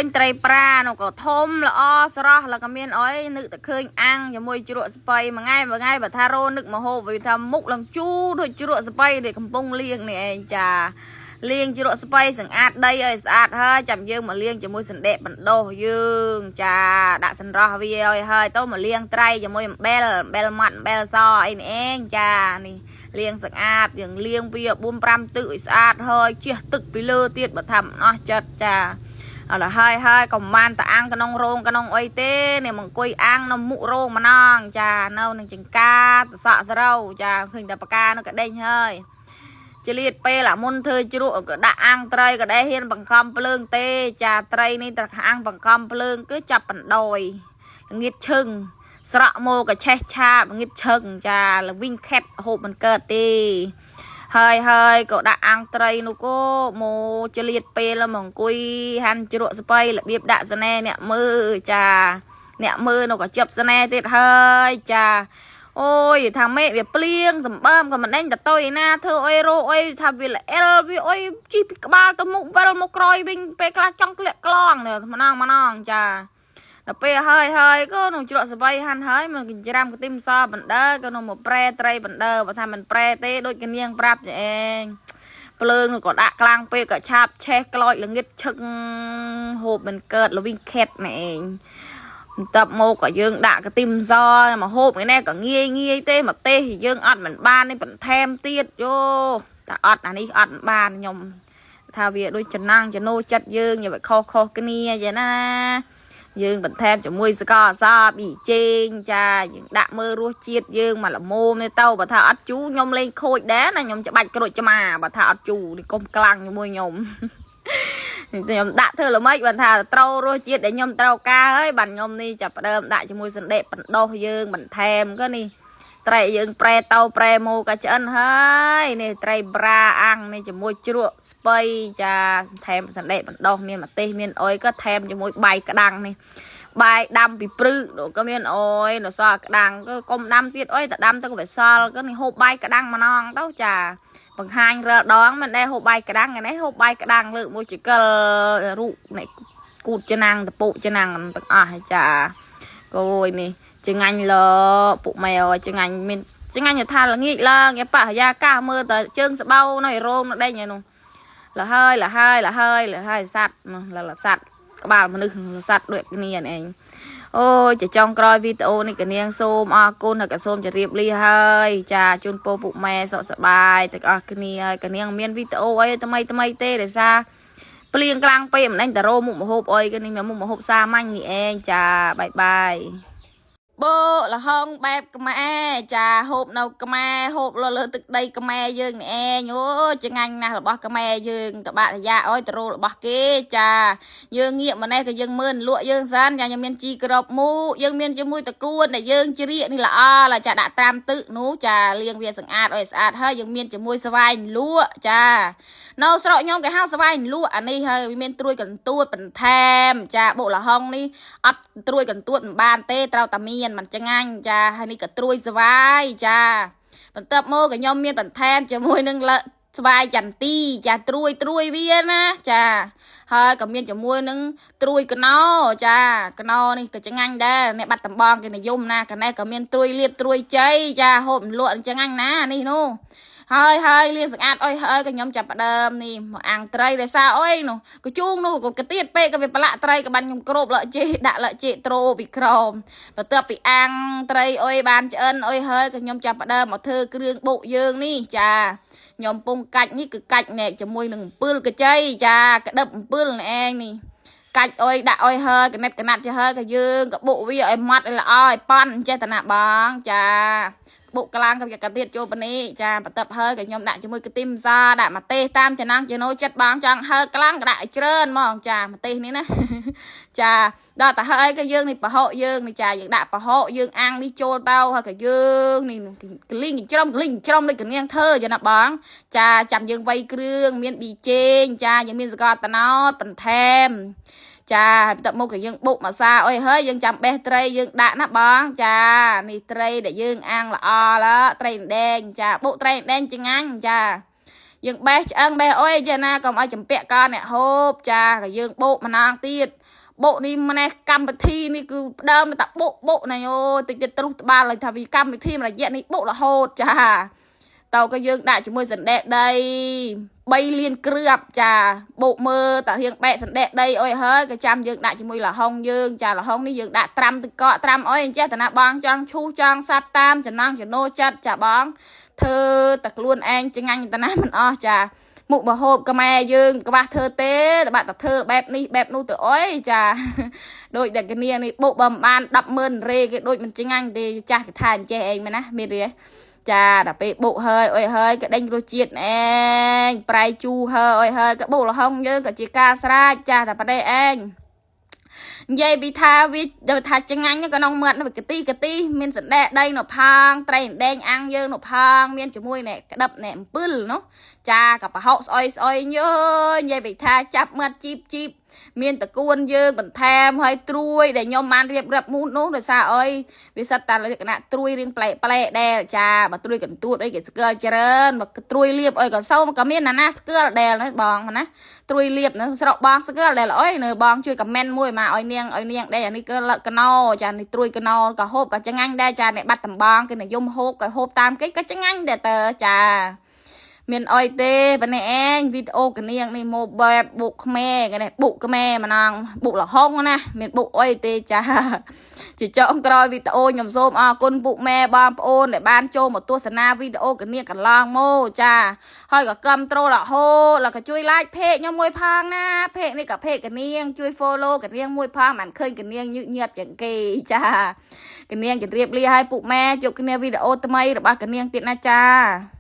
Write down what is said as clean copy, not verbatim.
ញត្រីប្រានោះក៏ធំល្អស្រស់แล้วក៏មានអុយនឹកតែឃើញអាំងជាមួយជ្រក់ស្ពៃមួយថ្ងៃមួយថ្ងៃបើថារោនឹកមកហូបវាថាមុខឡើងជូរដូចជ្រក់ស្ពៃដែលកំពុងលាងនេះឯងចាលាងជ្រក់ស្ពៃសង្អាតដីឲ្យស្អាតហើយចាំយើងមកលាងជាមួយសណ្តែកបណ្ដុះយើងចាដាក់សន្រោះវាឲ្យហើយទៅមកលាងត្រីជាមួយអំបិលអំបិលម៉ាត់អំបិលសអីនេះឯងចានេះលាងស្អាតយើងលាងវា4 5ទឹកឲ្យស្អាតហើយជះទឹកពីលើទៀតបើថាមិនអស់ចិត្តចាអត់ហើយហើយកុំបានតអាំងក្នុងរោងក្នុងអីទេនេះមកអង្គុយអាំងនៅមុខរោងម្ដងចានៅនឹងចង្ការតសក់ត្រូវចាឃើញតែបកានោះក៏ដេញហើយចលៀតពេលអាមុនធ្វើជ្រក់ក៏ដាក់អាំងត្រីក៏ដែរហ៊ានបង្ខំភ្លើងទេចាត្រីនេះតែអាំងបង្ខំភ្លើងគឺចាប់បណ្ដោយងៀតឈឹងស្រក់មកក៏ឆេះឆាបងៀតឈឹងចាលវិញខេតហូបមិនកើតទេហើយហើយក៏ដាក់អាំងត្រីនោះក៏មកចលៀតពេលមកអង្គុយហាន់ជ្រក់ស្បៃរបៀបដាក់ស្នេហ៍អ្នកមើលចាអ្នកមើលនោះក៏ជិបស្នេហ៍ទៀតហើយចាអូយថាមេឃវាភ្លៀងសម្បើមក៏មិនដេញតតុយណាធ្វើអីរោអីថាវាល្អិលវាអុយជីពីក្បាលទៅមុខវិលមកក្រោយវិញពេលខ្លះចង់ធ្លាក់ក្លងនេះម្ដងម្ដងចាដល់ពេលហើយហើយក៏នោះជ្រក់សបៃហាន់ហើយមកច្រាមកទីមសបណ្ដើក៏នោះមកប្រែត្រីបណ្ដើបើថាមិនប្រែទេដូចកនាងប្រាប់ចែងភ្លើងនោះក៏ដាក់ខ្លាំងពេកក៏ឆាបឆេះក្លោចល្ងិតឈឹងហូបមិនកើតលវិញខេតណែឯងបន្ទាប់មកក៏យើងដាក់កទីមសមកហូបថ្ងៃនេះក៏ងាយងាយទេមកទេសយើងអត់មិនបាននេះបន្ថែមទៀតយោតែអត់អានេះអត់មិនបានខ្ញុំថាវាដូចចំណងចំណូលចិត្តយើងយ៉ាងខុសខុសគ្នាយ៉ាងណាយើងបន្ថែមជាមួយស្ករអសប៊ីចេងចាយើងដាក់មើលរសជាតិយើងមកល្មមនេះទៅបើថាអត់ជូរខ្ញុំលេងខូចដែរណាខ្ញុំច្បាច់ក្រូចឆ្មាបើថាអត់ជូរនេះកុំក្លាំងជាមួយខ្ញុំ ខ្ញុំដាក់ធ្វើល្មិចបើថាត្រូវរសជាតិដែលខ្ញុំត្រូវការហើយបាទខ្ញុំនេះចាប់ផ្ដើមដាក់ជាមួយសណ្តែកបណ្ដុះយើងបន្ថែមក៏នេះត្រីយើងប្រែតោប្រែមកក៏ឆ្អិនហើយនេះត្រីប្រាអាំងនេះជាមួយជ្រក់ស្ពៃចាថែមសណ្តែកបណ្ដុះមានម្ទេសមានអុយក៏ថែមជាមួយបាយក្តាំងនេះបាយដាំពីព្រឹកក៏មានអុយនៅសល់ក្តាំងក៏កុំដាំទៀតអុយតែដាំទៅក៏វាសល់ក៏នេះហូបបាយក្តាំងម្ដងទៅចាបង្ហាញរាល់ដងមិនដែលហូបបាយក្តាំងថ្ងៃនេះហូបបាយក្តាំងលើកមួយចកិលរូបនេះគូតឆ្នាំងតពុកឆ្នាំងទាំងអស់ហើយចាគយនេះចងាញ់លពុកម៉ែអើយចងាញ់មានចងាញ់ថាល្ងាចឡើងឯបរិយាកាសមើលតែជើងស្បូវនៅរោងនៅដេញឯនោះលហើយលហើយលហើយលហើយសัตว์លសัตว์ក្បាលមនុស្សសัตว์ដូចគ្នានេះឯងអូយចចង់ក្រោយវីដេអូនេះកនាងសូមអរគុណហើយក៏សូមជម្រាបលាហើយចាជូនពរពុកម៉ែសុខសប្បាយទាំងអស់គ្នាហើយកនាងមានវីដេអូអីថ្មីថ្មីទេដោយសារភ្លៀងខ្លាំងពេកមិនដឹងតរោមុខមហូបអីក៏នេះមុខមហូបសាមញ្ញនេះឯងចាបាយបាយបោលហុងបែបខ្មែរចាហូបនៅខ្មែរហូបលើលើទឹកដីខ្មែរយើងនេះឯងអូចងាញ់ណាស់របស់ខ្មែរយើងតបាក់យ៉ាអុយតរោរបស់គេចាយើងងាកម្នេះក៏យើងមើលលក់យើងសិនចាយើងមានជីក្របមូយើងមានជាមួយតកួនដែលយើងជ្រៀកនេះល្អឡាចាដាក់ត្រាំទឹកនោះចាលាងវាស្អាតឲ្យស្អាតហើយយើងមានជាមួយស្វាយលក់ចានៅស្រុកខ្ញុំគេហៅស្វាយលក់អានេះហើយមានត្រួយកន្ទួតបន្ថែមចាបុកលហុងនេះអត់ត្រួយកន្ទួតមិនបានទេត្រូវតែមានមិនឆ្ងាញ់ចាហើយនេះក៏ត្រួយស្វាយចាបន្ទាប់មកក៏ខ្ញុំមានបន្ថែមជាមួយនឹងលស្វាយចន្ទីចាត្រួយត្រួយវាណាចាហើយក៏មានជាមួយនឹងត្រួយកណោចាកណោនេះក៏ឆ្ងាញ់ដែរអ្នកបាត់ដំបងគេនិយមណាកណេះក៏មានត្រួយលៀបត្រួយជ័យចាហូបលក់ឆ្ងាញ់ណានេះនោះហើយហើយលាងស្អាតអុយហើយក៏ខ្ញុំចាប់ផ្ដើមនេះមកអាំងត្រីដោយសារអុយនោះក៏ជូងនោះក៏កទៀតពេកក៏វាប្រឡាក់ត្រីក៏បានខ្ញុំគ្របលក់ចេកដាក់លក់ចេកត្រូពីក្រោមបន្ទាប់ពីអាំងត្រីអុយបានឆ្អិនអុយហើយក៏ខ្ញុំចាប់ផ្ដើមមកធ្វើគ្រឿងបុកយើងនេះចាខ្ញុំពងកាច់នេះគឺកាច់ណែជាមួយនឹងអំពិលកញ្ចីចាក្តឹបអំពិលនេះឯងនេះកាច់អុយដាក់អុយហើយកណិតកណាត់ចេះហើយក៏យើងក៏បុកវាឲ្យម៉ត់ឲ្យល្អឲ្យប៉ន់ចេះតាណាបងចាបុកក្លាងក៏យកកាទៀតចូលប៉នេះចាបន្ទាប់ហើយក៏ខ្ញុំដាក់ជាមួយកាទីមសាដាក់ម្ទេសតាមចំណងចំណូលចិត្តបងចង់ហើក្លាំងក៏ដាក់ឲ្យច្រើនហ្មងចាម្ទេសនេះណាចាដល់តែហើយក៏យើងនេះប្រហុកយើងនេះចាយើងដាក់ប្រហុកយើងអាំងនេះចូលទៅហើយក៏យើងនេះកលីងច្រំកលីងច្រំដូចកនាងធ្វើចាណាបងចាចាំយើងវៃគ្រឿងមានប៊ីចេងចាយើងមានស្ករត្នោតបន្ថែមចាបន្ទាប់មកក៏យើងបុកម្សាអុយហើយយើងចាំបេះត្រីយើងដាក់ណាបងចានេះត្រីដែលយើងអាំងល្អឡាត្រីដែងចាបុកត្រីដែងឆ្ងាញ់ចា យើងបេះឆ្អឹងបេះអុយចាណាកុំឲ្យចម្ពាក់កអ្នកហូបចាក៏យើងបោកម្ដងទៀតបុកនេះម្នេះកម្មវិធីនេះគឺផ្ដើមតែបុកបុកណាយោតិចតិចត្រុសត្បាល់ឲ្យថាវាកម្មវិធីមួយរយៈនេះបុករហូតចាតើក៏យើងដាក់ជាមួយសណ្ដែកដី3លានគ្រាប់ចាបុកមើលតារៀងបែកសណ្ដែកដីអុយហើយក៏ចាំយើងដាក់ជាមួយលហុងយើងចាលហុងនេះយើងដាក់ត្រាំទឹកកកត្រាំអុយអញ្ចេះតាណាបងចង់ឈូសចង់សាប់តាមចំណងចំណូលចិត្តចាបងធ្វើតែខ្លួនឯងឆ្ងាញ់តាណាមិនអស់ចាមុខមហូបខ្មែរយើងក្បាស់ធ្វើទេតែបាក់តែធ្វើបែបនេះបែបនោះទៅអុយចាដូចតែគ្នានេះបុកបើមិនបាន100000រេគេដូចមិនឆ្ងាញ់ទេចាស់គេថាអញ្ចេះឯងមែនណាមានទេចាដល់ពេលបុកហើយអុយហើយក៏ដេញរសជាតិឯងប្រៃជូរហើយអុយហើយក៏បុកល្ហុងយើងក៏ជាការស្រាចចាតែប្រទេសឯងនិយាយពីថាវាថាឆ្ងាញ់ក្នុងមាត់វាកទីកទីមានសណ្ដែកដីនៅផាងត្រីដេងអាំងយើងនៅផាងមានជាមួយអ្នកក្តឹបអ្នកអំពិលនោះចាក៏ប្រហុកស្អុយស្អុយយើនិយាយពីថាចាប់មាត់ជីបជីបមានតកួនយើងបន្ថែមហើយត្រួយដែលខ្ញុំបានរៀបរាប់មូននោះដោយសារអុយវាសិតតែលក្ខណៈត្រួយរៀងប្លែកប្លែកដែលចាបើត្រួយកន្ទួតអីគេស្គាល់ច្រើនបើត្រួយលៀបអីក៏សូមក៏មានណាណាស្គាល់ដែលណាបងណាត្រួយលៀបនៅស្រុកបងស្គាល់ដែលអុយនៅបងជួយខមមិនមួយមកឲ្យនាងឲ្យនាងដែរអានេះគឺលកណោចានេះត្រួយកណោក៏ហូបក៏ឆ្ងាញ់ដែរចាអ្នកបាត់ដំបងគេនិយមហូបក៏ហូបតាមគេក៏ឆ្ងាញ់ដែរតើចាមានអុយទេប៉ុណ្ណេះឯងវីដេអូកនាងនេះមកបែបបុកខ្មែរគេនេះបុកខ្មែរម្ដងបុកលហុងណាមានបុកអុយទេចាជាចុងក្រោយវីដេអូខ្ញុំសូមអរគុណពុកម៉ែបងប្អូនដែលបានចូលមកទស្សនាវីដេអូកនាងកន្លងមកចាហើយក៏គាំទ្ររហូតแล้วក៏ជួយ like เพจខ្ញុំមួយផងណាเพจនេះក៏เพจកនាងជួយ follow កនាងមួយផងមិនឃើញកនាងញឹកញាប់ជាងគេចាកនាងជម្រាបលាឲ្យពុកម៉ែជួបគ្នាវីដេអូថ្មីរបស់កនាងទៀតណាចា។